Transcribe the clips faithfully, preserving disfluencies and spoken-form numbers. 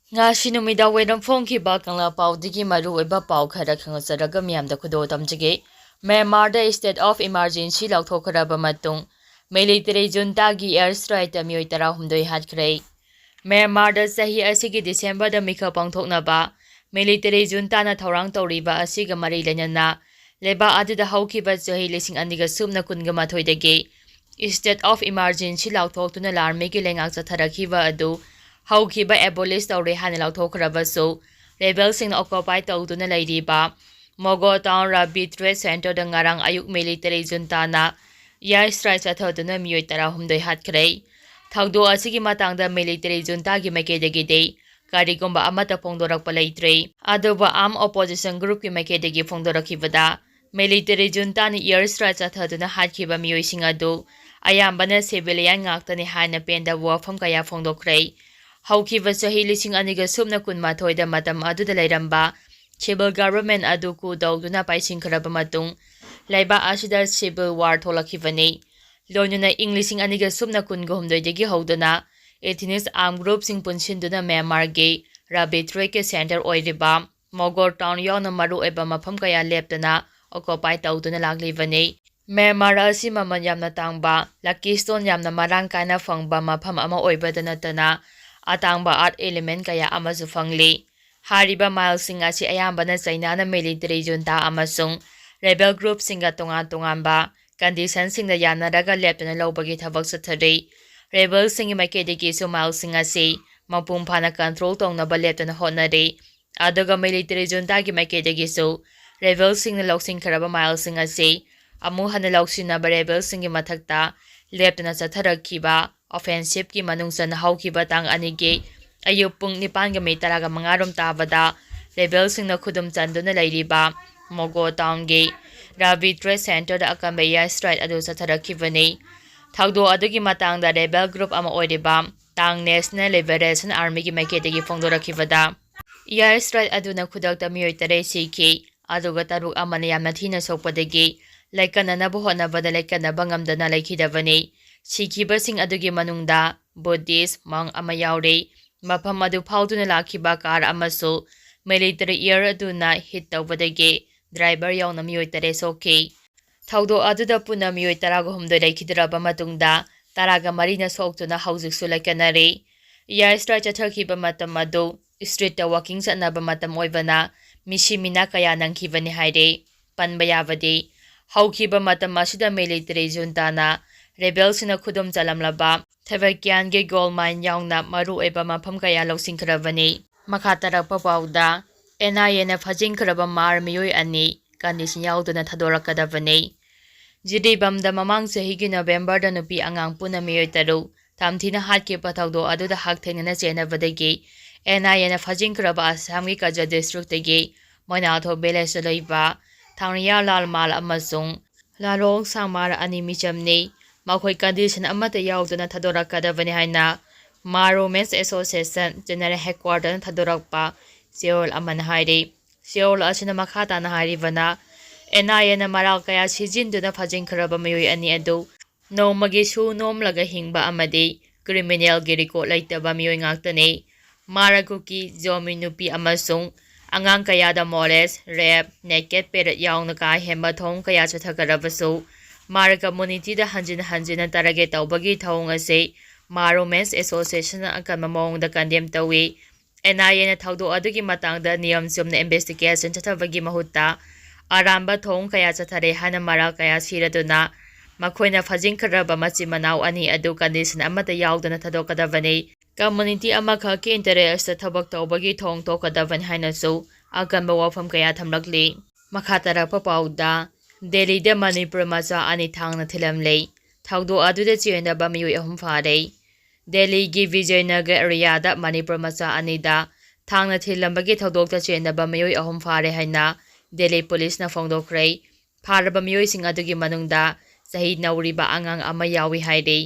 ꯉꯁꯤ ꯅꯨꯃꯤꯗꯥꯡ ꯋꯥꯏꯔꯝ ꯐꯣꯡꯈꯤꯕ ꯀꯪꯂꯥ ꯄꯥꯎꯗꯒꯤ ꯃꯔꯨꯑꯣꯏꯕ ꯄꯥꯎ ꯈꯔ ꯈꯪꯍꯟꯖꯔꯒ ꯃꯤꯌꯥꯝꯗ ꯈꯨꯗꯣꯜ ꯇꯝꯖꯒꯦ꯫ ꯃ꯭ꯌꯥꯟꯃꯥꯔꯗ state of emergency ꯂꯥꯎꯊꯣꯛꯈ꯭ꯔꯕ ꯃꯇꯨꯡ military juntaꯒꯤ air strikeꯇ ꯃꯤꯑꯣꯏ ꯇꯔꯥꯍꯨꯝꯗꯣꯏ ꯍꯥꯠꯈ꯭ꯔꯦ꯫ ꯃ꯭ꯌꯥꯟꯃꯥꯔꯗ ꯆꯍꯤ ꯑꯁꯤꯒꯤ ꯗꯤꯁꯦꯝꯕꯔꯗ ꯃꯤꯈꯜ ꯄꯥꯡꯊꯣꯛꯅꯕ military juntaꯅ ꯊꯧꯔꯥꯡ ꯇꯧꯔꯤꯕ ꯑꯁꯤꯒ ꯃꯔꯤ ꯂꯩꯅꯅ ꯂꯩꯕꯥꯛ ꯑꯗꯨꯗ ꯍꯧꯈꯤꯕ ꯆꯍꯤ ꯂꯤꯁꯤꯡ ꯑꯅꯤꯒ ꯁꯨꯞꯅ ꯀꯨꯟꯒ ꯃꯥꯊꯣꯏꯗꯒꯤ state of emergency ꯂꯥꯎꯊꯣꯛꯇꯨꯅ ꯂꯥꯟꯃꯤꯒꯤ ꯂꯩꯉꯥꯛ ꯆꯠꯊꯔꯛꯈꯤꯕ ꯑꯗꯨ ꯍꯧꯈꯤꯕ abolish ꯇꯧꯔꯦ ꯍꯥꯏꯅ ꯂꯥꯎꯊꯣꯛꯈ꯭ꯔꯕꯁꯨ, rebelꯁꯤꯡꯅ occupy ꯇꯧꯗꯨꯅ ꯂꯩꯔꯤꯕ ꯃꯣꯒꯣ town Rabi trade centreꯗ ꯉꯔꯥꯡ ꯑꯌꯨꯛ military juntaꯅ air strike ꯆꯠꯊꯗꯨꯅ ꯃꯤꯑꯣꯏ ꯇꯔꯥꯍꯨꯝꯗꯣꯏ ꯍꯥꯠꯈ꯭ꯔꯦ꯫ ꯊꯧꯗꯣꯛ ꯑꯁꯤꯒꯤ ꯃꯇꯥꯡꯗ military juntaꯒꯤ ꯃꯥꯏꯀꯩꯗꯒꯤꯗꯤ ꯀꯔꯤꯒꯨꯝꯕ ꯑꯃꯠꯇ ꯐꯣꯡꯗꯣꯔꯛꯄ ꯂꯩꯇ꯭ꯔꯤ꯫ ꯑꯗꯨꯕꯨ armed opposition groupꯀꯤ ꯃꯥꯏꯀꯩꯗꯒꯤ ꯐꯣꯡꯗꯣꯔꯛꯈꯤꯕꯗ, military juntaꯅ air strike ꯆꯠꯊꯗꯨꯅ ꯍꯥꯠꯈꯤꯕ ꯃꯤꯑꯣꯏꯁꯤꯡ ꯑꯗꯨ ꯑꯌꯥꯝꯕꯅ civilian ꯉꯥꯛꯇꯅꯤ ꯍꯥꯏꯅ ꯄꯦꯟꯗꯕ ꯋꯥꯐꯝ ꯀꯌꯥ ꯐꯣꯡꯗꯣꯛꯈ꯭ꯔꯦ꯫ ꯍꯧꯈꯤꯕ ꯆꯍꯤ ꯂꯤꯁꯤꯡ ꯑꯅꯤꯒ ꯁꯨꯞꯅ ꯀꯨꯟꯃꯥꯊꯣꯏꯗ ꯃꯇꯝ ꯑꯗꯨꯗ ꯂꯩꯔꯝꯕ civil government ꯑꯗꯨ coup ꯇꯧꯗꯨꯅ ꯄꯥꯏꯁꯤꯟꯈ꯭ꯔꯕ ꯃꯇꯨꯡ, ꯂꯩꯕꯥꯛ ꯑꯁꯤꯗ civil war ꯊꯣꯛꯂꯛꯈꯤꯕꯅꯤ꯫ ꯂꯣꯏꯅꯅ ꯏꯪ ꯂꯤꯁꯤꯡ ꯑꯅꯤꯒ ꯁꯨꯞꯅ ꯀꯨꯟꯒ ꯍꯨꯝꯗꯣꯏꯗꯒꯤ ꯍꯧꯗꯨꯅ ethnic armed groupꯁꯤꯡ ꯄꯨꯟꯁꯤꯟꯗꯨꯅ ꯃ꯭ꯌꯥꯟꯃꯥꯔꯒꯤ Rabi tradeꯀꯤ centre ꯑꯣꯏꯔꯤꯕ ꯃꯣꯒꯣ town ꯌꯥꯎꯅ ꯃꯔꯨꯑꯣꯏꯕ ꯃꯐꯝ ꯀꯌꯥ ꯂꯦꯞꯇꯅ occupy ꯇꯧꯗꯨꯅ ꯂꯥꯛꯂꯤꯕꯅꯤ꯫ ꯃ꯭ꯌꯥꯟꯃꯥꯔ ꯑꯁꯤ ꯃꯃꯜ ꯌꯥꯝꯅ ꯇꯥꯡꯕ, lucky stone ꯌꯥꯝꯅ ꯃꯔꯥꯡ ꯀꯥꯏꯅ ꯐꯪꯕ ꯃꯐꯝ ꯑꯃ ꯑꯣꯏꯕꯗ ꯅꯠꯇꯅ, ꯑꯇꯥꯡꯕ earth element ꯀꯌꯥ ꯑꯃꯁꯨ ꯐꯪꯂꯤ꯫ ꯍꯥꯏꯔꯤꯕ mineꯁꯤꯡ ꯑꯁꯤ ꯑꯌꯥꯝꯕꯅ ꯆꯩꯅꯥꯅ military junta ꯑꯃꯁꯨꯡ rebel groupꯁꯤꯡꯒ ꯇꯣꯉꯥꯟ ꯇꯣꯉꯥꯟꯕ conditionꯁꯤꯡꯗ ꯌꯥꯅꯔꯒ ꯂꯦꯞꯇꯅ ꯂꯧꯕꯒꯤ ꯊꯕꯛ ꯆꯠꯊꯔꯤ꯫ Rebelꯁꯤꯡꯒꯤ ꯃꯥꯏꯀꯩꯗꯒꯤꯁꯨ mineꯁꯤꯡ ꯑꯁꯤ ꯃꯄꯨꯡ ꯐꯥꯅ control ꯇꯧꯅꯕ ꯂꯦꯞꯇꯅ ꯍꯣꯠꯅꯔꯤ꯫ ꯑꯗꯨꯒ military juntaꯒꯤ ꯃꯥꯏꯀꯩꯗꯒꯤꯁꯨ rebelꯁꯤꯡꯅ ꯂꯧꯁꯤꯟꯈ꯭ꯔꯕ mineꯁꯤꯡ ꯑꯁꯤ ꯑꯃꯨꯛ ꯍꯟꯅ ꯂꯧꯁꯤꯟꯅꯕ rebelꯁꯤꯡꯒꯤ ꯃꯊꯛꯇ ꯂꯦꯞꯇꯅ ꯆꯠꯊꯔꯛꯈꯤꯕ offensiveꯀꯤ ꯃꯅꯨꯡ ꯆꯟꯅ ꯍꯧꯈꯤꯕ ꯇꯥꯡ ꯑꯅꯤꯒꯤ ꯑꯌꯨꯛ ꯄꯨꯡ ꯅꯤꯄꯥꯟꯒ ꯃꯤꯅꯤꯠ ꯇꯔꯥꯃꯉꯥ ꯔꯣꯝ ꯇꯥꯕꯗ rebelꯁꯤꯡꯅ ꯈꯨꯗꯨꯝ ꯆꯟꯗꯨꯅ ꯂꯩꯔꯤꯕ ꯃꯣꯒꯣ townꯒꯤ Rabi trade centreꯗ ꯑꯀꯟꯕ air strike ꯑꯗꯨ ꯆꯠꯊꯔꯛꯈꯤꯕꯅꯤ꯫ ꯊꯧꯗꯣꯛ ꯑꯗꯨꯒꯤ ꯃꯇꯥꯡꯗ rebel group ꯑꯃ ꯑꯣꯏꯔꯤꯕ Tang National Liberation Armyꯒꯤ ꯃꯥꯏꯀꯩꯗꯒꯤ ꯐꯣꯡꯗꯣꯔꯛꯈꯤꯕꯗ, air strike ꯑꯗꯨꯅ ꯈꯨꯗꯛꯇ ꯃꯤꯑꯣꯏ ꯇꯔꯦꯠ ꯁꯤꯈꯤ, ꯑꯗꯨꯒ ꯇꯔꯨꯛ ꯑꯃꯅ ꯌꯥꯝꯅ ꯊꯤꯅ ꯁꯣꯛꯄꯗꯒꯤ ꯂꯥꯏꯀꯠꯅꯅꯕ ꯍꯣꯠꯅꯕꯗ ꯂꯥꯏꯀꯠꯅꯕ ꯉꯝꯗꯅ ꯂꯩꯈꯤꯗꯕꯅꯤ꯫ ꯁꯤꯈꯤꯕꯁꯤꯡ ꯑꯗꯨꯒꯤ ꯃꯅꯨꯡꯗ Buddhist monk ꯑꯃ ꯌꯥꯎꯔꯤ꯫ ꯃꯐꯝ ꯑꯗꯨ ꯐꯥꯎꯗꯨꯅ ꯂꯥꯛꯈꯤꯕ ꯀꯥꯔ ꯑꯃꯁꯨ ꯃꯤꯂꯤꯇꯔꯤ ꯏꯌꯔ ꯑꯗꯨꯅ ꯍꯤꯠ ꯇꯧꯕꯗꯒꯤ ꯗ꯭ꯔꯥꯏꯚꯔ ꯌꯥꯎꯅ ꯃꯤꯑꯣꯏ ꯇꯔꯦꯠ ꯁꯣꯛꯈꯤ꯫ ꯊꯧꯗꯣꯛ ꯑꯗꯨꯗ ꯄꯨꯟꯅ ꯃꯤꯑꯣꯏ ꯇꯔꯥꯒ ꯍꯨꯝꯗꯣꯏ ꯂꯩꯈꯤꯗ꯭ꯔꯕ ꯃꯇꯨꯡꯗ, ꯇꯔꯥꯒ ꯃꯔꯤꯅ ꯁꯣꯛꯇꯨꯅ ꯍꯧꯖꯤꯛꯁꯨ ꯂꯩꯀꯟꯅꯔꯤ꯫ ꯌꯥꯏꯁꯇ꯭ꯔꯥ ꯆꯠꯊꯈꯤꯕ ꯃꯇꯝ ꯑꯗꯨ ꯁ꯭ꯇ꯭ꯔꯤꯠꯇ ꯋꯥꯀꯤꯡ ꯆꯠꯅꯕ ꯃꯇꯝ ꯑꯣꯏꯕꯅ, ꯃꯤꯁꯤ ꯃꯤꯅꯥ ꯀꯌꯥ ꯅꯪꯈꯤꯕꯅꯤ ꯍꯥꯏꯔꯤ꯫ ꯄꯟꯕ ꯌꯥꯕꯗꯤ, ꯍꯧꯈꯤꯕ ꯃꯇꯝ ꯑꯁꯤꯗ ꯃꯤꯂꯤꯇꯔꯤ ꯖꯨꯟꯇꯥꯅ ꯔꯦꯕꯦꯜꯁꯤꯡꯅ ꯈꯨꯗꯨꯝ ꯆꯜꯂꯝꯂꯕ ꯊꯦꯕꯦꯀ꯭ꯌꯥꯟꯒꯤ ꯒꯣꯜ ꯃꯥꯏꯟ ꯌꯥꯎꯅ ꯃꯔꯨꯑꯣꯏꯕ ꯃꯐꯝ ꯀꯌꯥ ꯂꯧꯁꯤꯟꯈ꯭ꯔꯕꯅꯤ꯫ ꯃꯈꯥ ꯇꯥꯔꯛꯄ ꯄꯥꯎꯗ, ꯑꯦꯟ ꯑꯥꯏ ꯑꯦꯅ ꯐꯥꯖꯤꯟꯈ꯭ꯔꯕ ꯃꯥꯔ ꯃꯤꯑꯣꯏ ꯑꯅꯤ ꯀꯟꯗꯤꯁꯟ ꯌꯥꯎꯗꯅ ꯊꯥꯗꯣꯔꯛꯀꯗꯕꯅꯤ꯫ ꯖꯤꯔꯤꯕꯥꯝꯗ ꯃꯃꯥꯡ ꯆꯍꯤꯒꯤ ꯅꯣꯕꯦꯝꯕꯔꯗ ꯅꯨꯄꯤ ꯑꯉꯥꯡ ꯄꯨꯟꯅ ꯃꯤꯑꯣꯏ ꯇꯔꯨꯛ ꯇꯝꯊꯤꯅ ꯍꯥꯠꯈꯤꯕ ꯊꯧꯗꯣꯛ ꯑꯗꯨꯗ ꯍꯛꯊꯦꯡꯅꯅ ꯆꯦꯟꯅꯕꯗꯒꯤ ꯑꯦꯟ ꯑꯥꯏ ꯑꯦꯅ ꯐꯥꯖꯤꯟꯈ꯭ꯔꯕ ꯑꯁꯥꯝꯒꯤ ꯀꯖ ꯗꯤꯁꯇ꯭ꯔꯤꯛꯇꯒꯤ ꯃꯣꯏꯅꯥꯊꯣ ꯚꯤꯂꯦꯖꯇ ꯂꯩꯕ ꯊꯥꯡꯔꯤꯌꯥ ꯂꯥꯜ ꯃꯥꯜ ꯑꯃꯁꯨꯡ ꯂꯥꯂꯣꯡ ꯁꯥꯡꯃꯥꯔ ꯑꯅꯤ ꯃꯤꯆꯝꯅꯤ꯫ ꯃꯈꯣꯏ ꯀꯟꯗꯤꯁꯟ ꯑꯃꯠꯇ ꯌꯥꯎꯗꯅ ꯊꯥꯗꯣꯔꯛꯀꯗꯕꯅꯤ ꯍꯥꯏꯅ ꯃꯥꯔ ꯋꯨꯃꯦꯟꯁ ꯑꯦꯁꯣꯁꯤꯌꯦꯁꯟ ꯖꯦꯅꯔꯦꯜ ꯍꯦꯗꯀ꯭ꯋꯥꯔꯇꯔꯅ ꯊꯥꯗꯣꯔꯛꯄ ꯆꯦꯔꯣꯜ ꯑꯃꯅ ꯍꯥꯏꯔꯤ꯫ ꯆꯦꯔꯣꯜ ꯑꯁꯤꯅ ꯃꯈꯥ ꯇꯥꯅ ꯍꯥꯏꯔꯤꯕꯅ, ꯑꯦꯟ ꯑꯥꯏ ꯑꯦꯅ ꯃꯔꯥꯜ ꯀꯌꯥ ꯁꯤꯖꯤꯟꯗꯨꯅ ꯐꯥꯖꯤꯟꯈ꯭ꯔꯕ ꯃꯤꯑꯣꯏ ꯑꯅꯤ ꯑꯗꯨ ꯅꯣꯡꯃꯒꯤ ꯁꯨ ꯅꯣꯝꯂꯒ ꯍꯤꯡꯕ ꯑꯃꯗꯤ ꯀ꯭ꯔꯤꯃꯤꯅꯦꯜꯒꯤ ꯔꯦꯀꯣꯔꯗ ꯂꯩꯇꯕ ꯃꯤꯑꯣꯏ ꯉꯥꯛꯇꯅꯤ꯫ ꯃꯥꯔ ꯀꯨꯀꯤ, ꯖꯣꯃꯤ ꯅꯨꯄꯤ ꯑꯃꯁꯨꯡ ꯑꯉꯥꯡ ꯀꯌꯥꯗ ꯃꯣꯂꯦꯁ, ꯔꯦꯞ, ꯅꯦꯀꯦꯠ ꯄꯦꯔꯦꯠ ꯌꯥꯎꯅ ꯀꯥ ꯍꯦꯟꯕ ꯊꯧꯑꯣꯡ ꯀꯌꯥ ꯆꯠꯊꯒꯠꯂꯕꯁꯨ, ꯃꯥꯔ ꯀꯝꯃꯨꯅꯤꯇꯤꯗ ꯍꯟꯖꯤꯟ ꯍꯟꯖꯤꯟꯅ ꯇꯥꯔꯒꯦꯠ ꯇꯧꯕꯒꯤ ꯊꯧꯑꯣꯡ ꯑꯁꯤ ꯃꯥꯔ ꯋꯨꯃꯦꯟꯁ ꯑꯦꯁꯣꯁꯤꯌꯦꯁꯟꯅ ꯑꯀꯟꯕ ꯃꯑꯣꯡꯗ ꯀꯟꯗꯦꯝ ꯇꯧꯏ꯫ ꯑꯦꯟ ꯑꯥꯏ ꯑꯦꯅ ꯊꯧꯗꯣꯛ ꯑꯗꯨꯒꯤ ꯃꯇꯥꯡꯗ ꯅꯤꯌꯝ ꯆꯨꯝꯅ ꯏꯟꯚꯦꯁꯇꯤꯒꯦꯁꯟ ꯆꯠꯊꯕꯒꯤ ꯃꯍꯨꯠꯇ, ꯑꯔꯥꯟꯕ ꯊꯧꯑꯣꯡ ꯀꯌꯥ ꯆꯠꯊꯔꯦ ꯍꯥꯏꯅ ꯃꯔꯥꯜ ꯀꯌꯥ ꯁꯤꯔꯗꯨꯅ ꯃꯈꯣꯏꯅ ꯐꯥꯖꯤꯟꯈ꯭ꯔꯕ ꯃꯆꯤꯟ ꯃꯅꯥꯎ ꯑꯅꯤ ꯑꯗꯨ ꯀꯟꯗꯤꯁꯟ ꯑꯃꯠꯇ ꯌꯥꯎꯗꯅ ꯊꯥꯗꯣꯛꯀꯗꯕꯅꯤ꯫ ꯀꯝꯃꯨꯅꯤꯇꯤ ꯑꯃꯈꯛꯀꯤ ꯏꯟꯇꯔꯦꯁꯇ ꯊꯕꯛ ꯇꯧꯕꯒꯤ ꯊꯧꯑꯣꯡ ꯊꯣꯛꯀꯗꯕꯅꯤ ꯍꯥꯏꯅꯁꯨ ꯑꯀꯟꯕ ꯋꯥꯐꯝ ꯀꯌꯥ ꯊꯝꯂꯛꯂꯤ꯫ ꯃꯈꯥ ꯇꯥꯔꯛꯄ ꯄꯥꯎꯗ, ꯗꯦꯜꯂꯤꯗ ꯃꯅꯤꯄꯨꯔ ꯃꯆꯥ ꯑꯅꯤ ꯊꯥꯡꯅ ꯊꯤꯜꯂꯝꯂꯦ꯫ ꯊꯧꯗꯣꯛ ꯑꯗꯨꯗ ꯆꯦꯟꯅꯕ ꯃꯤꯑꯣꯏ ꯑꯍꯨꯝ ꯐꯥꯔꯦ꯫ ꯗꯦꯜꯂꯤꯒꯤ ꯕꯤꯖꯌꯅꯒꯔ ꯑꯦꯔꯤꯌꯥꯗ ꯃꯅꯤꯄꯨꯔ ꯃꯆꯥ ꯑꯅꯤꯗ ꯊꯥꯡꯅ ꯊꯤꯜꯂꯝꯕꯒꯤ ꯊꯧꯗꯣꯛꯇ ꯆꯦꯟꯅꯕ ꯃꯤꯑꯣꯏ ꯑꯍꯨꯝ ꯐꯥꯔꯦ ꯍꯥꯏꯅ ꯗꯦꯜꯂꯤ ꯄꯨꯂꯤꯁꯅ ꯐꯣꯡꯗꯣꯛꯈ꯭ꯔꯦ꯫ ꯐꯥꯔꯕ ꯃꯤꯑꯣꯏꯁꯤꯡ ꯑꯗꯨꯒꯤ ꯃꯅꯨꯡꯗ ꯆꯍꯤ ꯅꯧꯔꯤꯕ ꯑꯉꯥꯡ ꯑꯃ ꯌꯥꯎꯏ ꯍꯥꯏꯔꯤ꯫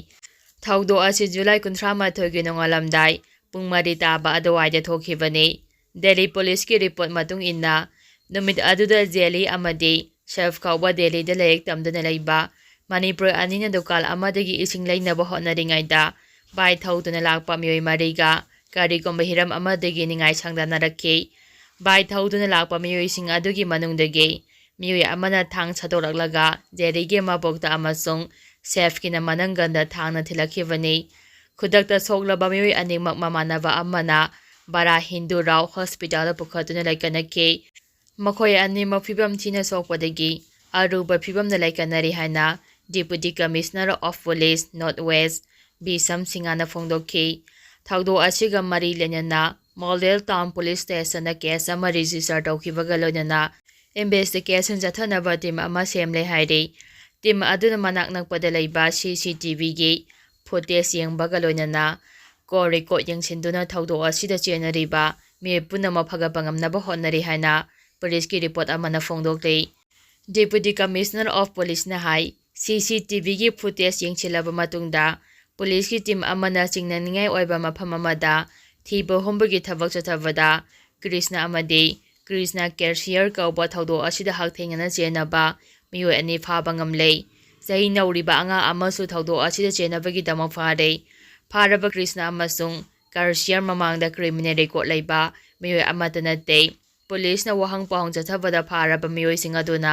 ꯊꯧꯗꯣꯛ ꯑꯁꯤ ꯖꯨꯂꯥꯏ ꯀꯨꯟꯊ꯭ꯔꯥ ꯃꯥꯊꯣꯏꯒꯤ ꯅꯣꯡꯉꯥꯜꯂꯝꯗꯥꯏ ꯄꯨꯡ ꯃꯔꯤ ꯇꯥꯕ ꯑꯗꯨꯋꯥꯏꯗ ꯊꯣꯛꯈꯤꯕꯅꯤ꯫ ꯗꯦꯜꯂꯤ ꯄꯨꯂꯤꯁꯀꯤ ꯔꯤꯄꯣꯔꯠ ꯃꯇꯨꯡ ꯏꯟꯅ, ꯅꯨꯃꯤꯠ ꯑꯗꯨꯗ ꯖꯦꯂꯤ ꯑꯃꯗꯤ ꯁꯦꯐ ꯀꯧꯕ ꯗꯦꯜꯂꯤꯗ ꯂꯥꯏꯔꯤꯛ ꯇꯝꯗꯨꯅ ꯂꯩꯕ ꯃꯅꯤꯄꯨꯔ ꯑꯅꯤꯅ ꯗꯨꯀꯥꯟ ꯑꯃꯗꯒꯤ ꯏꯁꯤꯡ ꯂꯩꯅꯕ ꯍꯣꯠꯅꯔꯤꯉꯩꯗ, ꯕꯥꯏꯛ ꯊꯧꯗꯨꯅ ꯂꯥꯛꯄ ꯃꯤꯑꯣꯏ ꯃꯔꯤꯒ ꯀꯔꯤꯒꯨꯝꯕ ꯍꯤꯔꯝ ꯑꯃꯗꯒꯤ ꯅꯤꯡꯉꯥꯏ ꯁꯪꯗꯅꯔꯛꯈꯤ꯫ ꯕꯥꯏꯛ ꯊꯧꯗꯨꯅ ꯂꯥꯛꯄ ꯃꯤꯑꯣꯏꯁꯤꯡ ꯑꯗꯨꯒꯤ ꯃꯅꯨꯡꯗꯒꯤ ꯃꯤꯑꯣꯏ ꯑꯃꯅ ꯊꯥꯡ ꯁꯠꯇꯣꯔꯛꯂꯒ ꯖꯦꯔꯤꯒꯤ ꯃꯕꯨꯛꯇ ꯑꯃꯁꯨꯡ ꯁꯦꯐꯀꯤꯅ ꯃꯅꯪꯒꯟꯗ ꯊꯥꯡꯅ ꯊꯤꯜꯂꯛꯈꯤꯕꯅꯤ꯫ ꯈꯨꯗꯛꯇ ꯁꯣꯛꯂꯕ ꯃꯤꯑꯣꯏ ꯑꯅꯤꯃꯛ ꯃꯃꯥꯟꯅꯕ ꯑꯃꯅ ꯕꯔꯥ ꯍꯤꯟꯗꯨ ꯔꯥꯎ ꯍꯣꯁꯄꯤꯇꯥꯜꯗ ꯄꯨꯈꯠꯇꯨꯅ ꯂꯩꯀꯠꯅꯈꯤ꯫ ꯃꯈꯣꯏ ꯑꯅꯤꯃꯛ ꯐꯤꯕꯝ ꯊꯤꯅ ꯁꯣꯛꯄꯗꯒꯤ ꯑꯔꯨꯕ ꯐꯤꯕꯝꯗ ꯂꯩꯀꯠꯅꯔꯤ ꯍꯥꯏꯅ Deputy Commissioner of Police North West B Sam ꯁꯤꯡꯍꯅ ꯐꯣꯡꯗꯣꯛꯈꯤ꯫ ꯊꯧꯗꯣꯛ ꯑꯁꯤꯒ ꯃꯔꯤ ꯂꯩꯅꯅ ꯃꯣꯗꯦꯜ ꯇꯥꯎꯟ ꯄꯨꯂꯤꯁ ꯁ꯭ꯇꯦꯁꯟꯗ ꯀꯦꯁ ꯑꯃ ꯔꯦꯖꯤꯁꯇꯔ ꯇꯧꯈꯤꯕꯒ ꯂꯣꯏꯅꯅ ꯏꯟꯚꯦꯁꯇꯤꯒꯦꯁꯟ ꯆꯠꯊꯅꯕ ꯇꯤꯝ ꯑꯃ ꯁꯦꯝꯂꯦ ꯍꯥꯏꯔꯤ꯫ ꯇꯤꯝ ꯑꯗꯨꯅ ꯃꯅꯥꯛ ꯅꯛꯄꯗ ꯂꯩꯕ ꯁꯤ ꯁꯤ ꯇꯤ ꯚꯤꯒꯤ ꯐꯨꯇꯦꯖ ꯌꯦꯡꯕꯒ ꯂꯣꯏꯅꯅ ꯀꯣꯜ ꯔꯦꯀꯣꯔꯗ ꯌꯦꯡꯁꯤꯟꯗꯨꯅ ꯊꯧꯗꯣꯛ ꯑꯁꯤꯗ ꯆꯦꯟꯅꯔꯤꯕ ꯃꯤꯑꯣꯏ ꯄꯨꯝꯅꯃꯛ ꯐꯒꯠꯄ ꯉꯝꯅꯕ ꯍꯣꯠꯅꯔꯤ ꯍꯥꯏꯅ ꯄꯨꯂꯤꯁꯀꯤ ꯔꯤꯄꯣꯔꯠ ꯑꯃꯅ ꯐꯣꯡꯗꯣꯛꯂꯤ꯫ Deputy Commissioner of Policeꯅ ꯍꯥꯏ, ꯁꯤ ꯁꯤ ꯇꯤ ꯚꯤꯒꯤ ꯐꯨꯇꯦꯖ ꯌꯦꯡꯁꯤꯜꯂꯕ ꯃꯇꯨꯡꯗ ꯄꯨꯂꯤꯁꯀꯤ ꯇꯤꯝ ꯑꯃꯅ ꯆꯤꯡꯅꯅꯤꯡꯉꯥꯏ ꯑꯣꯏꯕ ꯃꯐꯝ ꯑꯃꯗ ꯊꯤꯕ ꯍꯨꯝꯕꯒꯤ ꯊꯕꯛ ꯆꯠꯊꯕꯗ ꯀ꯭ꯔꯤꯁꯅ ꯑꯃꯗꯤ ꯀ꯭ꯔꯤꯁꯅ ꯀꯦꯁꯤꯌꯔ ꯀꯧꯕ ꯊꯧꯗꯣꯛ ꯑꯁꯤꯗ ꯍꯛꯊꯦꯡꯅꯅ ꯆꯦꯟꯅꯕ ꯃꯤꯑꯣꯏ ꯑꯅꯤ ꯐꯥꯕ ꯉꯝꯂꯦ꯫ ꯆꯍꯤ ꯅꯧꯔꯤꯕ ꯑꯉꯥꯡ ꯑꯃꯁꯨ ꯊꯧꯗꯣꯛ ꯑꯁꯤꯗ ꯆꯦꯟꯅꯕꯒꯤꯗꯃꯛ ꯐꯥꯔꯦ꯫ ꯐꯥꯔꯕ ꯀ꯭ꯔꯤꯁꯅ ꯑꯃꯁꯨꯡ ꯀꯔꯁꯤꯌꯔ ꯃꯃꯥꯡꯗ ꯀ꯭ꯔꯤꯃꯤꯅꯦꯜ ꯔꯦꯀꯣꯔꯗ ꯂꯩꯕ ꯃꯤꯑꯣꯏ ꯑꯃꯠꯇ ꯅꯠꯇꯦ꯫ ꯄꯨꯂꯤꯁꯅ ꯋꯥꯍꯪ ꯄꯥꯎꯍꯪ ꯆꯠꯊꯕꯗ ꯐꯥꯔꯕ ꯃꯤꯑꯣꯏꯁꯤꯡ ꯑꯗꯨꯅ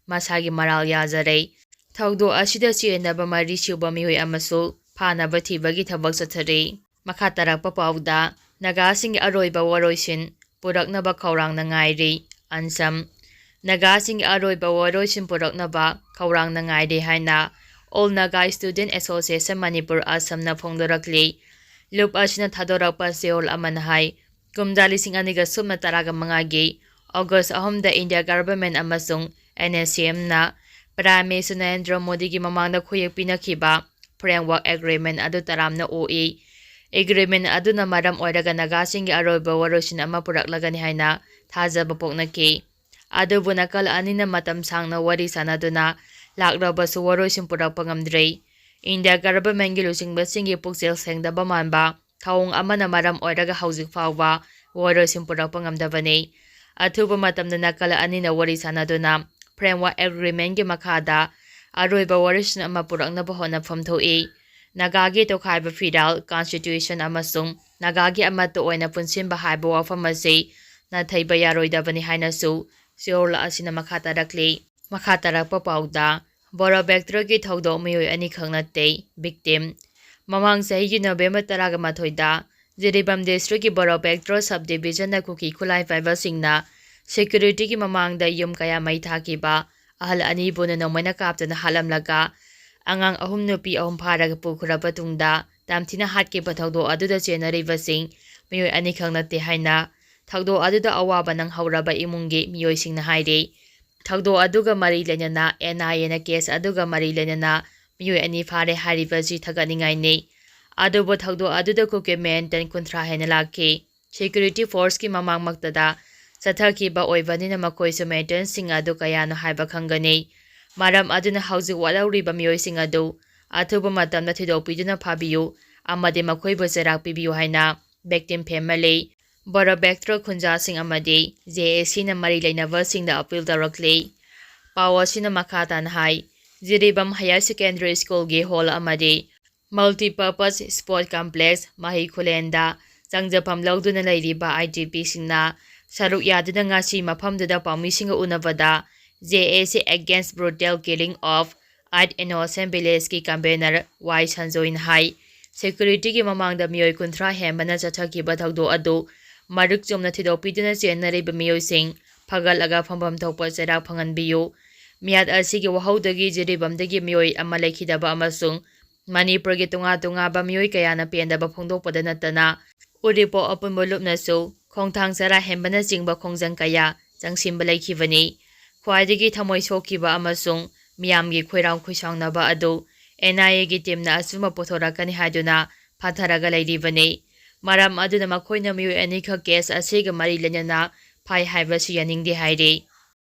ꯃꯁꯥꯒꯤ ꯃꯔꯥꯜ ꯌꯥꯖꯔꯦ꯫ ꯊꯧꯗꯣꯛ ꯑꯁꯤꯗ ꯆꯦꯟꯅꯕ ꯃꯔꯤ ꯁꯨꯕ ꯃꯤꯑꯣꯏ ꯑꯃꯁꯨ ꯐꯥꯅꯕ ꯊꯤꯕꯒꯤ ꯊꯕꯛ ꯆꯠꯊꯔꯤ꯫ ꯃꯈꯥ ꯇꯥꯔꯛꯄ ꯄꯥꯎꯗ, ꯅꯥꯒꯥꯁꯤꯡꯒꯤ ꯑꯔꯣꯏꯕ ꯋꯥꯔꯣꯏꯁꯤꯟ ꯄꯨꯔꯛꯅꯕ ꯈꯧꯔꯥꯡꯅ ꯉꯥꯏꯔꯤ꯫ ꯑꯟꯁꯝ, ꯅꯥꯒꯥꯁꯤꯡꯒꯤ ꯑꯔꯣꯏꯕ ꯋꯥꯔꯣꯏꯁꯤꯟ ꯄꯨꯔꯛꯅꯕ ꯈꯧꯔꯥꯡꯅ ꯉꯥꯏꯔꯤ ꯍꯥꯏꯅ All Naga Student Association Manipur, ꯑꯁꯝꯅ ꯐꯣꯡꯗꯣꯔꯛꯂꯤ꯫ ꯂꯨꯞ ꯑꯁꯤꯅ ꯊꯥꯗꯣꯔꯛꯄ ꯆꯦꯔꯣꯜ ꯑꯃꯅ ꯍꯥꯏ, ꯀꯨꯝꯖꯥ ꯂꯤꯁꯤꯡ ꯑꯅꯤꯒ ꯁꯨꯞꯅ ꯇꯔꯥꯒ ꯃꯉꯥꯒꯤ ꯑꯣꯒꯁ ꯑꯍꯨꯝꯗ ꯏꯟꯗꯤꯌꯥ ꯒꯚꯔꯟꯃꯦꯟꯠ ꯑꯃꯁꯨꯡ and S C ꯑꯦꯝꯅ prime minister Narendra ꯃꯣꯗꯤꯒꯤ ꯃꯃꯥꯡꯗ ꯈꯨꯌꯦꯛ ꯄꯤꯅꯈꯤꯕ ꯐ꯭ꯔꯦꯝꯋꯥꯔꯛ ꯑꯦꯒ꯭ꯔꯤꯃꯦꯟꯠ ꯑꯗꯨ ꯇꯔꯥꯝꯅ ꯑꯣꯛꯏ꯫ ꯑꯦꯒ꯭ꯔꯤꯃꯦꯟꯠ ꯑꯗꯨꯅ ꯃꯔꯝ ꯑꯣꯏꯔꯒ ꯅꯥꯒꯥꯁꯤꯡꯒꯤ ꯑꯔꯣꯏꯕ ꯋꯥꯔꯣꯏꯁꯤꯟ ꯑꯃ ꯄꯨꯔꯛꯂꯒꯅꯤ ꯍꯥꯏꯅ ꯊꯥꯖꯕ ꯄꯣꯛꯅꯈꯤ꯫ ꯑꯗꯨꯕꯨ ꯅꯥꯀꯜ ꯑꯅꯤꯅ ꯃꯇꯝ ꯁꯥꯡꯅ ꯋꯥꯔꯤ ꯁꯥꯅꯗꯨꯅ ꯂꯥꯛꯂꯕꯁꯨ ꯋꯥꯔꯣꯏꯁꯤꯟ ꯄꯨꯔꯛꯄ ꯉꯝꯗ꯭ꯔꯤ꯫ ꯏꯟꯗꯤꯌꯥ ꯒꯚꯔꯟꯃꯦꯟꯠꯀꯤ ꯂꯨꯆꯤꯡꯕꯁꯤꯡꯒꯤ ꯄꯨꯛꯆꯦꯜ ꯁꯦꯡꯗꯕ ꯃꯥꯟꯕ ꯊꯧꯑꯣꯡ ꯑꯃꯅ ꯃꯔꯝ ꯑꯣꯏꯔꯒ ꯍꯧꯖꯤꯛ ꯐꯥꯎꯕ ꯋꯥꯔꯣꯏꯁꯤꯟ ꯄꯨꯔꯛꯄ ꯉꯝꯗꯕꯅꯤ꯫ ꯑꯊꯨꯕ ꯃꯇꯝꯗ ꯅꯥꯀꯜ ꯑꯅꯤꯅ ꯋꯥꯔꯤ ꯁꯥꯅꯗꯨꯅ ꯐ꯭ꯔꯦꯝꯋꯥꯔꯛ ꯑꯦꯒ꯭ꯔꯤꯃꯦꯟꯠꯀꯤ ꯃꯈꯥꯗ ꯑꯔꯣꯏꯕ ꯋꯥꯔꯣꯏꯁꯤꯟ ꯑꯃ ꯄꯨꯔꯛꯅꯕ ꯍꯣꯠꯅꯐꯝ ꯊꯣꯛꯏ꯫ ꯅꯥꯒꯥꯒꯤ ꯇꯣꯈꯥꯏꯕ ꯐꯤꯔꯥꯜ, ꯀꯟꯁꯇꯤꯇ꯭ꯌꯨꯁꯟ ꯑꯃꯁꯨꯡ ꯅꯥꯒꯥꯒꯤ ꯑꯃꯠꯇ ꯑꯣꯏꯅ ꯄꯨꯟꯁꯤꯟꯕ ꯍꯥꯏꯕ ꯋꯥꯐꯝ ꯑꯁꯤ ꯅꯥꯊꯩꯕ ꯌꯥꯔꯣꯏꯗꯕꯅꯤ ꯍꯥꯏꯅꯁꯨ ꯁꯤꯑꯣꯜ ꯑꯁꯤꯅ ꯃꯈꯥ ꯇꯥꯔꯛꯂꯤ꯫ ꯃꯈꯥ ꯇꯥꯔꯛꯄ ꯄꯥꯎꯗ, ꯕꯣꯔꯣꯕꯦꯛꯇ꯭ꯔꯣꯒꯤ ꯊꯧꯗꯣꯛ ꯃꯤꯑꯣꯏ ꯑꯅꯤꯈꯛ ꯅꯠꯇꯦ ꯕꯤꯛꯇꯤꯝ꯫ ꯃꯃꯥꯡ ꯆꯍꯤꯒꯤ ꯅꯣꯕꯦꯝꯕꯔ ꯇꯔꯥꯒ ꯃꯥꯊꯣꯏꯗ ꯖꯤꯔꯤꯕꯥꯝ ꯗꯤꯁꯇ꯭ꯔꯤꯛꯀꯤ ꯕꯣꯔꯣꯕꯦꯛꯇ꯭ꯔꯣ ꯁꯕ ꯗꯤꯕꯤꯖꯟꯗ ꯀꯨꯀꯤ ꯈꯨꯠꯂꯥꯏ ꯄꯥꯏꯕꯁꯤꯡꯅ ꯁꯦꯀ꯭ꯌꯨꯔꯤꯇꯤꯒꯤ ꯃꯃꯥꯡꯗ ꯌꯨꯝ ꯀꯌꯥ ꯃꯩ ꯊꯥꯈꯤꯕ ꯑꯍꯜ ꯑꯅꯤꯕꯨ ꯅꯣꯡꯃꯩꯅ ꯀꯥꯞꯇꯨꯅ ꯍꯥꯠꯂꯝꯂꯒ ꯑꯉꯥꯡ ꯑꯍꯨꯝ ꯅꯨꯄꯤ ꯑꯍꯨꯝ ꯐꯥꯔꯒ ꯄꯨꯈ꯭ꯔꯕ ꯇꯨꯡꯗ ꯇꯝꯊꯤꯅ ꯍꯥꯠꯈꯤꯕ ꯊꯧꯗꯣꯛ ꯑꯗꯨꯗ ꯆꯦꯟꯅꯔꯤꯕꯁꯤꯡ ꯃꯤꯑꯣꯏ ꯑꯅꯤꯈꯛ ꯅꯠꯇꯦ ꯍꯥꯏꯅ ꯊꯧꯗꯣꯛ ꯑꯗꯨꯗ ꯑꯋꯥꯕ ꯅꯪꯍꯧꯔꯕ ꯏꯃꯨꯡꯒꯤ ꯃꯤꯑꯣꯏꯁꯤꯡꯅ ꯍꯥꯏꯔꯤ꯫ ꯊꯧꯗꯣꯛ ꯑꯗꯨꯒ ꯃꯔꯤ ꯂꯩꯅꯅ ꯑꯦꯟ ꯑꯥꯏ ꯑꯦꯅ ꯀꯦꯁ ꯑꯗꯨꯒ ꯃꯔꯤ ꯂꯩꯅꯅ ꯃꯤꯑꯣꯏ ꯑꯅꯤ ꯐꯥꯔꯦ ꯍꯥꯏꯔꯤꯕꯁꯤ ꯊꯥꯒꯠꯅꯤꯡꯉꯥꯏꯅꯤ꯫ ꯑꯗꯨꯕꯨ ꯊꯧꯗꯣꯛ ꯑꯗꯨꯗ ꯀꯨꯀꯤ ꯃꯤꯂꯤꯇꯦꯟ ꯀꯨꯟꯊ꯭ꯔꯥ ꯍꯦꯟꯅ ꯂꯥꯛꯈꯤ꯫ ꯁꯦꯀ꯭ꯌꯨꯔꯤꯇꯤ ꯐꯣꯔꯁꯀꯤ ꯃꯃꯥꯡꯃꯛꯇꯗ ꯆꯠꯊꯈꯤꯕ ꯑꯣꯏꯕꯅꯤꯅ ꯃꯈꯣꯏꯁꯨ ꯃꯤꯂꯤꯇꯦꯟꯁꯤꯡ ꯑꯗꯨ ꯀꯌꯥꯅꯣ ꯍꯥꯏꯕ ꯈꯪꯒꯅꯤ꯫ ꯃꯔꯝ ꯑꯗꯨꯅ ꯍꯧꯖꯤꯛ ꯋꯥꯠꯍꯧꯔꯤꯕ ꯃꯤꯑꯣꯏꯁꯤꯡ ꯑꯗꯨ ꯑꯊꯨꯕ ꯃꯇꯝꯗ ꯊꯤꯗꯣꯛꯄꯤꯗꯨꯅ ꯐꯥꯕꯤꯌꯨ ꯑꯃꯗꯤ ꯃꯈꯣꯏꯕꯨ ꯆꯩꯔꯥꯛ ꯄꯤꯕꯤꯌꯨ ꯍꯥꯏꯅ ꯕꯤꯛꯇꯤꯝ ꯐꯦꯃꯤꯂꯤ, ꯕꯣꯔꯣꯕꯦꯛꯇ꯭ꯔꯣ ꯈꯨꯟꯖꯥꯁꯤꯡ ꯑꯃꯗꯤ ꯖꯦ ꯑꯦ ꯁꯤꯅ ꯃꯔꯤ ꯂꯩꯅꯕꯁꯤꯡꯗ ꯑꯄꯤꯜ ꯇꯧꯔꯛꯂꯤ꯫ ꯄꯥꯎ ꯑꯁꯤꯅ ꯃꯈꯥ ꯇꯥꯅ ꯍꯥꯏ, ꯖꯤꯔꯤꯕꯥꯝ ꯍꯥꯌꯔ ꯁꯦꯀꯦꯟꯗꯔꯤ ꯁ꯭ꯀꯨꯜꯒꯤ ꯍꯣꯜ ꯑꯃꯗꯤ ꯃꯜꯇꯤꯄꯔꯄꯁ ꯁ꯭ꯄꯣꯔꯠ ꯀꯝꯄ꯭ꯂꯦꯛꯁ ꯃꯍꯩ ꯈꯨꯂꯦꯟꯗ ꯆꯪꯖꯐꯝ ꯂꯧꯗꯨꯅ ꯂꯩꯔꯤꯕ ꯑꯥꯏ ꯗꯤ ꯄꯤꯁꯤꯡꯅ ꯁꯔꯨꯛ ꯌꯥꯗꯨꯅ ꯉꯁꯤ ꯃꯐꯝꯗꯨꯗ ꯄꯥꯎꯃꯤꯁꯤꯡꯒ ꯎꯅꯕꯗ, J A C Against Brutal Killing of Eight Innocent Villageꯀꯤ ꯀꯟꯚꯦꯅꯔ ꯋꯥꯏ ꯁꯟꯖꯣꯏꯅ ꯍꯥꯏ, ꯁꯦꯀ꯭ꯌꯨꯔꯤꯇꯤꯒꯤ ꯃꯃꯥꯡꯗ ꯃꯤꯑꯣꯏ ꯀꯨꯟꯊ꯭ꯔꯥ ꯍꯦꯟꯕꯅ ꯆꯠꯊꯈꯤꯕ ꯊꯧꯗꯣꯛ ꯑꯗꯨ ꯃꯔꯤꯛ ꯆꯨꯝꯅ ꯊꯤꯗꯣꯛꯄꯤꯗꯨꯅ ꯆꯦꯟꯅꯔꯤꯕ ꯃꯤꯑꯣꯏꯁꯤꯡ ꯐꯒꯠꯂꯒ ꯐꯝꯐꯝ ꯊꯣꯛꯄ ꯆꯩꯔꯥꯛ ꯐꯪꯍꯟꯕꯤꯌꯨ꯫ ꯃꯤꯌꯥꯠ ꯑꯁꯤꯒꯤ ꯋꯥꯍꯧꯗꯒꯤ ꯖꯤꯔꯤꯕꯥꯝꯗꯒꯤ ꯃꯤꯑꯣꯏ ꯑꯃ ꯂꯩꯈꯤꯗꯕ ꯑꯃꯁꯨꯡ ꯃꯅꯤꯄꯨꯔꯒꯤ ꯇꯣꯉꯥꯟ ꯇꯣꯉꯥꯟꯕ ꯃꯤꯑꯣꯏ ꯀꯌꯥꯅ ꯄꯦꯟꯗꯕ ꯐꯣꯡꯗꯣꯛꯄꯗ ꯅꯠꯇꯅ, ꯎꯔꯤꯄꯣꯛ ꯑꯄꯨꯟꯕ ꯂꯨꯞꯅꯁꯨ ꯈꯣꯡꯊꯥꯡ ꯆꯔꯥ ꯍꯦꯟꯕꯅꯆꯤꯡꯕ ꯈꯣꯡꯖꯪ ꯀꯌꯥ ꯆꯪꯁꯤꯟꯕ ꯂꯩꯈꯤꯕꯅꯤ꯫ ꯈ꯭ꯋꯥꯏꯗꯒꯤ ꯊꯃꯣꯏ ꯁꯣꯛꯈꯤꯕ ꯑꯃꯁꯨꯡ ꯃꯤꯌꯥꯝꯒꯤ ꯈꯣꯏꯔꯥꯡ ꯈꯣꯏꯁꯥꯎꯅꯕ ꯑꯗꯨ N I Aꯒꯤ ꯇꯤꯝꯅ ꯑꯆꯨꯝꯕ ꯄꯨꯊꯣꯔꯛꯀꯅꯤ ꯍꯥꯏꯗꯨꯅ ꯐꯥꯊꯔꯒ ꯂꯩꯔꯤꯕꯅꯤ꯫ ꯃꯔꯝ ꯑꯗꯨꯅ ꯃꯈꯣꯏꯅ ꯃꯤꯑꯣꯏ ꯑꯅꯤꯈꯛ ꯀꯦꯁ ꯑꯁꯤꯒ ꯃꯔꯤ ꯂꯩꯅꯅ ꯐꯥꯏ ꯍꯥꯏꯕꯁꯤ ꯌꯥꯅꯤꯡꯗꯦ ꯍꯥꯏꯔꯤ꯫